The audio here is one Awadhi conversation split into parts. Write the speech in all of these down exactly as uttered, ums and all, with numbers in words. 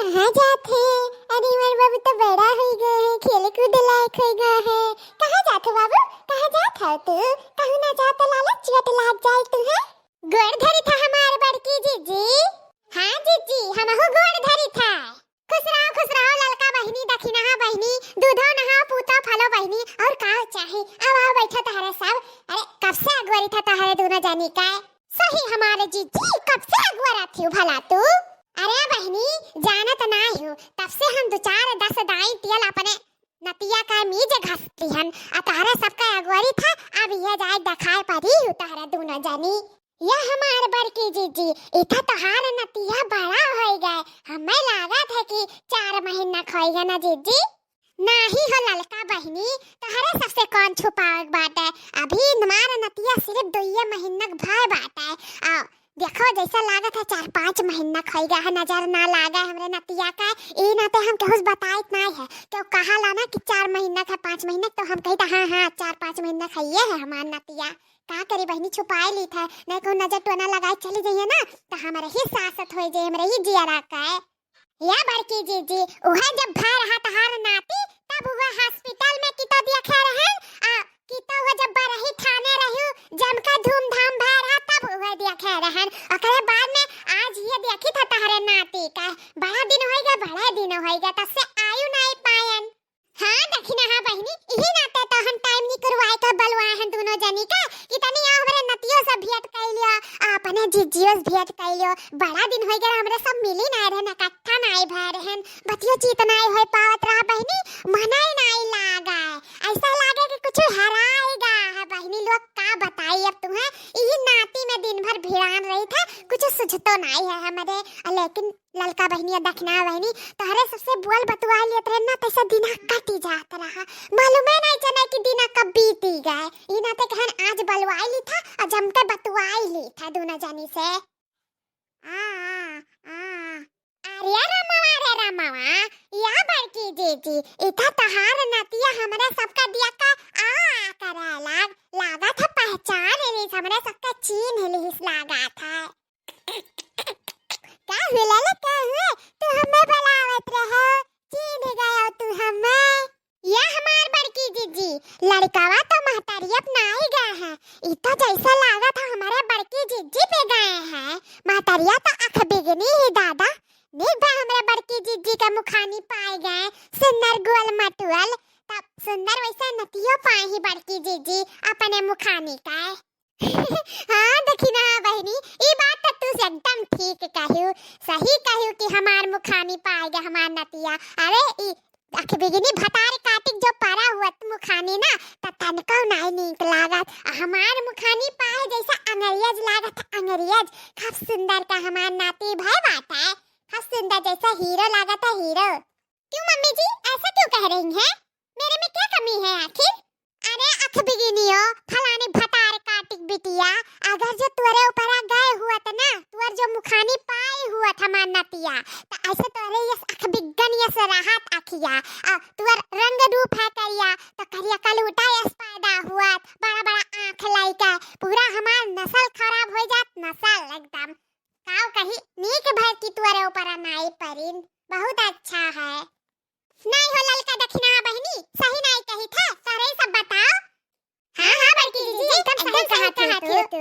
कहाँ जात है? अरे, हमार बाबू तो बड़ा होइ गए है, खेले कूदे लायक होइ गए है। कहाँ जात हो बाबू? कहाँ जात हो तू? कहूँ ना जात, लाला चोट लाग जाए तू है। गोड़ धरी था हमार बड़की जीजी। हाँ जीजी, हमहू गोड़ धरी था। खुश रहो, खुश रहो ललका बहिनी, दखिनहा बहिनी, दूधो नहाओ, पूतो फलो बहिनी, और का चाही? आओ, आओ, बैठो तहरे सब। अरे, कब से अगोरी था तहरे दोनों जनी का? सही हमारे जीजी, कब से अगोरा थी भला तू? अरे बहिनी, जानत नाई हो, तब से हम दो चार दस दाई तेल अपने नतिया का मीज घसती हन, आ तहरे सबका अगोरी था, अब यह जाए देखाए परी हो तहरे दोनों जनी। यह हमार बड़की जीजी, इथा तोहार नतिया बड़ा होइ गए, हमें लागत है कि चार महीना खोइगा ना जीजी। नाही हो ललका बहिनी, तोहरे सबसे कौन छुपावे के बाटे? अभी हमार नतिया सिर्फ दुइये महीना के भय बाटे। आ देखो, जैसा लागत है चार पाँच महीना खोइगा है, नजर ना लागे हमरे नतिया का। ई नाते हम केहू से बताइत नाई है, केहू कहा ला ना कि चार महीना का, पाँच महीना, तो हम कही था, "हाँ, हाँ, चार पाँच महीना का ये है हमार नतिया।" का करी बहिनी, छुपाए ली था, नहीं कहूँ नजर टोना लगाए चली जाइए ना, तो हमरे ही सासत हो जाए, हमरे ही जियरा का। या बड़की जीजी, उहे जब भय रहा तहार नाती, तब उहे hospital में कितो देखे रहन, आ कितो उहे जब बरही ठाने रही, जमका धूमधाम भय रहा, तब उहे देखे रहन। ओकरे बाद में आज ये देखी था तहरे नाती का, बड़ा दिन होइगा, बड़ा दिन होइगा, तब से आयु नाई पायन। हाँ, दखिनहा बहिनी, इही नाते तो हम time निकरवाए के बलवाए हन दोनों जनी का, कि तनी आओ हमरे नतियो से भेंट कइ लियो, आ अपने जीजियो से भेंट कइ लियो। बड़ा दिन होइ गया हमरे सब मिली नाई रहन, इकट्ठा नाई भय रहन, बतियो चीत नाई होइ पावत रहा बहिनी, मनाई नाई लागा। ऐसा लागे कि कुछ हराएगा है बहिनी लोग, का बताई अब तुम्हें। इही नाती में दिन भर भिड़ान रही था, कुछ सुझतो नाई है हमरे, लेकिन ललका बहिनी या दखिना बहिनी, तहरे सबसे बोल बतुआ लेत रहे ना, तैसे दिना कटी जात रहा, मालूमे नहीं चले कि दिना कब बीती गए। ई नाते कहन आज बलवाई ली था और जम के बतुआई ली था दोनों जनी से। आ, आ, आ। अरे रामवा रे रामवा, या बड़की जीजी, इथा तहार नतिया हमरा सबका दिया का आ करे लाग, लागा था पहचान लीस, हमरा सबका चीन्ह लीस लागा था। का हुआ लाला, का हुआ? तू हमें बुलावत रहो, चीन्ह गयो तू हमें। या हमार बड़की जीजी, लड़कावा तो महतारी अपनाई गए हैं। ई तो जैसे लागत है हमारे बड़की जीजी पे गए हैं। महतरिया तो अख बिगनी ही दादा। नीक बा हमरे बड़की जीजी के मुखानी पाए गए, सुंदर गोल मटुअल। तब सुंदर वैसे नतियो पाए ही बड़की जीजी अपने मुखानी का। हाँ, दखिना बहिनी, ई बात त तू एकदम ठीक कहियो, सही कहियो कि हमार मुखानी पाए गए हमार नतिया। अरे, ई अख बिगनी भतार काटिक जो परा हुआ त मुखानी ना, त तनको नाई नीक लागत। आ हमार मुखानी पाए जैसा अंग्रेज लागत, अंग्रेज। खूब सुंदर का हमार नाती भय बाटे, खूब सुंदर, जैसा हीरो लागत है हीरो। क्यों मम्मी जी, ऐसा क्यों कह रही हैं? मेरे में क्या कमी है आखिर? अरे अख बिगिनियो, फलानी भतार काटिक बिटिया, अगर जो तोरे ऊपर आ गए हुआ त ना, तोर जो मुखानी पाई हुआ था हमार नतिया, त ऐसे तोरे यस अख बिगन यस रहत अखिया, आ तोर रंग रूप है करिया, त करिया कलूटा यस पैदा हुआ, बड़ा बड़ा आँख लइका, पूरा हमार नस्ल खराब हो जात, नस्ल एकदम। काव कही, नीक भर की तोरे ऊपर नाई परिन, बहुत अच्छा है। नाई हो ललका दखिना बहिनी, सही नाई कही था, तहरे सब बताओ। हाँ, हाँ, बड़की जीजी, एकदम सही कहा थी तू।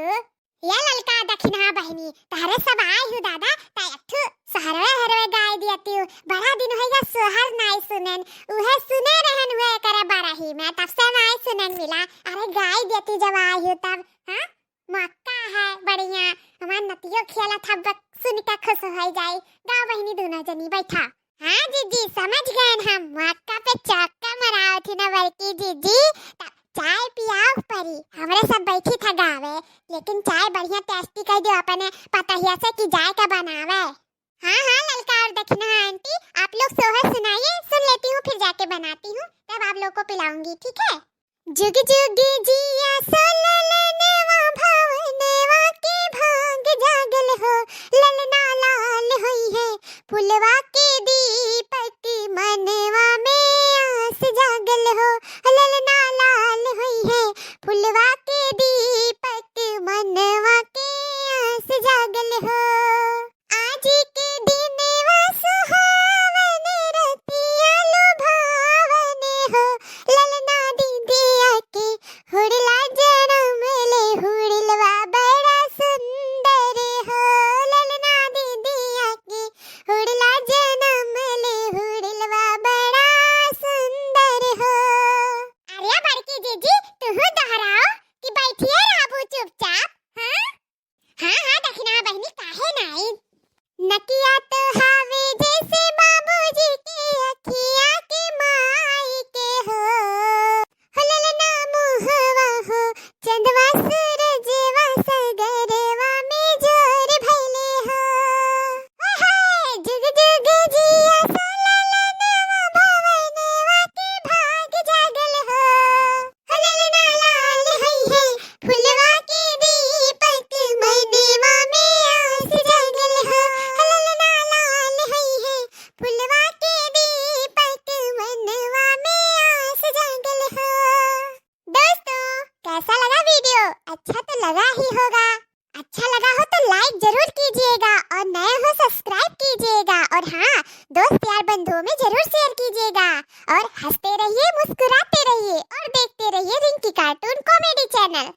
या ललका दखिना बहिनी, तहरे सब आए हो दादा, त एक ठो सहरवे हरवे गाय दिया तू। बड़ा दिन होइगा सोहर नाई सुनेन, उहे सुने रहन हुए करे बरही में, तब से नाई सुनेन मिला। अरे गाय दिया तू जब आए हो तब, हाँ? मौका है बढ़िया, हमार नतियो खेलत हब्बा सुन के खुश हो जाई। गाओ बहिनी दोनों जनी बैठा। हाँ जीजी, समझ गए हम, मौका पे चौका मराओ थी ना बड़की जीजी, तब चाय पियाओ परी। हमरे सब बैठी था गावे, लेकिन चाय बढ़िया tasty कर दियो अपने पतहिया से कि जाए का बनावे। हाँ, हाँ, ललका और दखिना आंटी, आप लोग सोहर सुनाइए, सुन लेती हूँ, फिर जाके बनाती हूँ, तब आप लोग को पिलाऊंगी, ठीक है? जुग जुग जिया सो ललनवा, भवनवा के भाग जागल हो, ललना लाल होई है, फुलवा के दीपक मनवा में आस जागल हो, ललना लाल होई है, फुलवा के दीपक मनवा के आस जागल हो। आज के दिनवा सुहावन लगा ही होगा। अच्छा लगा हो तो लाइक जरूर कीजिएगा और नए हो सब्सक्राइब कीजिएगा, और हाँ, दोस्त यार बंधुओं में जरूर शेयर कीजिएगा। और हंसते रहिए, मुस्कुराते रहिए और देखते रहिए रिंकी कार्टून कॉमेडी चैनल।